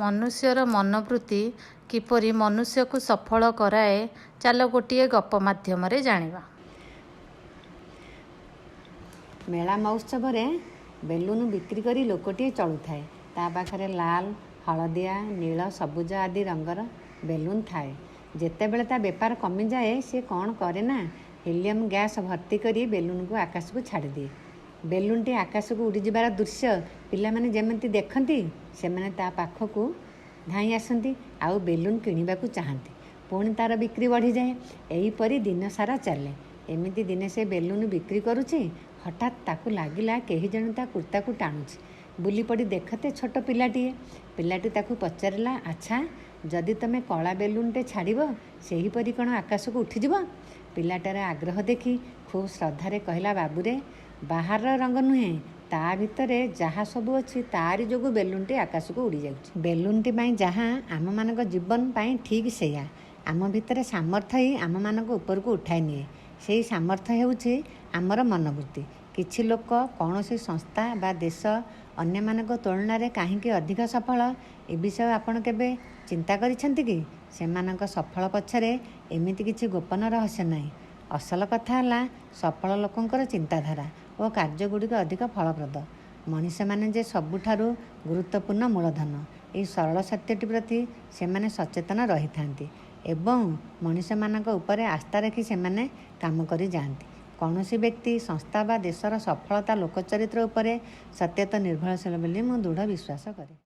ମନୁଷ୍ୟର ମନୋବୃତ୍ତି କିପରି ମନୁଷ୍ୟକୁ ସଫଳ କରାଏ, ଚାଲ ଗୋଟିଏ ଗପ ମାଧ୍ୟମରେ ଜାଣିବା। ମେଳା ମଉତ୍ସବରେ ବେଲୁନ ବିକ୍ରି କରି ଲୋକଟିଏ ଚଳୁଥାଏ। ତା' ପାଖରେ ଲାଲ, ହଳଦିଆ, ନୀଳ, ସବୁଜ ଆଦି ରଙ୍ଗର ବେଲୁନ ଥାଏ। ଯେତେବେଳେ ତା' ବେପାର କମିଯାଏ, ସେ କ'ଣ କରେ ନା ହିଲିୟମ୍ ଗ୍ୟାସ୍ ଭର୍ତ୍ତି କରି ବେଲୁନକୁ ଆକାଶକୁ ଛାଡ଼ିଦିଏ। ବେଲୁନଟି ଆକାଶକୁ ଉଡ଼ିଯିବାର ଦୃଶ୍ୟ ପିଲାମାନେ ଯେମିତି ଦେଖନ୍ତି, ସେମାନେ ତା' ପାଖକୁ ଧାଇଁ ଆସନ୍ତି ଆଉ ବେଲୁନ କିଣିବାକୁ ଚାହାନ୍ତି। ପୁଣି ତା'ର ବିକ୍ରି ବଢ଼ିଯାଏ। ଏହିପରି ଦିନସାରା ଚାଲେ। ଏମିତି ଦିନେ ସେ ବେଲୁନ ବିକ୍ରି କରୁଛି, ହଠାତ୍ ତାକୁ ଲାଗିଲା କେହି ଜଣେ ତା' କୁର୍ତ୍ତାକୁ ଟାଣୁଛି। ବୁଲିପଡ଼ି ଦେଖତେ ଛୋଟ ପିଲାଟିଏ। ପିଲାଟି ତାକୁ ପଚାରିଲା, ଆଚ୍ଛା, ଯଦି ତମେ କଳା ବେଲୁନଟେ ଛାଡ଼ିବ, ସେହିପରି କ'ଣ ଆକାଶକୁ ଉଠିଯିବ? ପିଲାଟାର ଆଗ୍ରହ ଦେଖି ଖୁବ୍ ଶ୍ରଦ୍ଧାରେ କହିଲା, ବାବୁରେ, ବାହାରର ରଙ୍ଗ ନୁହେଁ, ତା' ଭିତରେ ଯାହା ସବୁ ଅଛି ତା'ରି ଯୋଗୁଁ ବେଲୁନଟି ଆକାଶକୁ ଉଡ଼ିଯାଉଛି। ବେଲୁନଟି ପାଇଁ ଯାହା, ଆମମାନଙ୍କ ଜୀବନ ପାଇଁ ଠିକ୍ ସେଇଆ। ଆମ ଭିତରେ ସାମର୍ଥ୍ୟ ହିଁ ଆମମାନଙ୍କୁ ଉପରକୁ ଉଠାଇ ନିଏ। ସେହି ସାମର୍ଥ୍ୟ ହେଉଛି ଆମର ମନୋବୃତ୍ତି। କିଛି ଲୋକ, କୌଣସି ସଂସ୍ଥା ବା ଦେଶ ଅନ୍ୟମାନଙ୍କ ତୁଳନାରେ କାହିଁକି ଅଧିକ ସଫଳ, ଏ ବିଷୟ ଆପଣ କେବେ ଚିନ୍ତା କରିଛନ୍ତି କି? ସେମାନଙ୍କ ସଫଳ ପଛରେ ଏମିତି କିଛି ଗୋପନ ରହସ୍ୟ ନାହିଁ। ଅସଲ କଥା ହେଲା, ସଫଳ ଲୋକଙ୍କର ଚିନ୍ତାଧାରା ଓ କାର୍ଯ୍ୟଗୁଡ଼ିକ ଅଧିକ ଫଳପ୍ରଦ। ମଣିଷମାନେ ଯେ ସବୁଠାରୁ ଗୁରୁତ୍ୱପୂର୍ଣ୍ଣ ମୂଳଧନ, ଏହି ସରଳ ସତ୍ୟଟି ପ୍ରତି ସେମାନେ ସଚେତନ ରହିଥାନ୍ତି ଏବଂ ମଣିଷମାନଙ୍କ ଉପରେ ଆସ୍ଥା ରଖି ସେମାନେ କାମ କରିଯାଆନ୍ତି। କୌଣସି ବ୍ୟକ୍ତି, ସଂସ୍ଥା ବା ଦେଶର ସଫଳତା ଲୋକଚରିତ୍ର ଉପରେ ସତ୍ୟତଃ ନିର୍ଭରଶୀଳ ବୋଲି ମୁଁ ଦୃଢ଼ ବିଶ୍ୱାସ କରେ।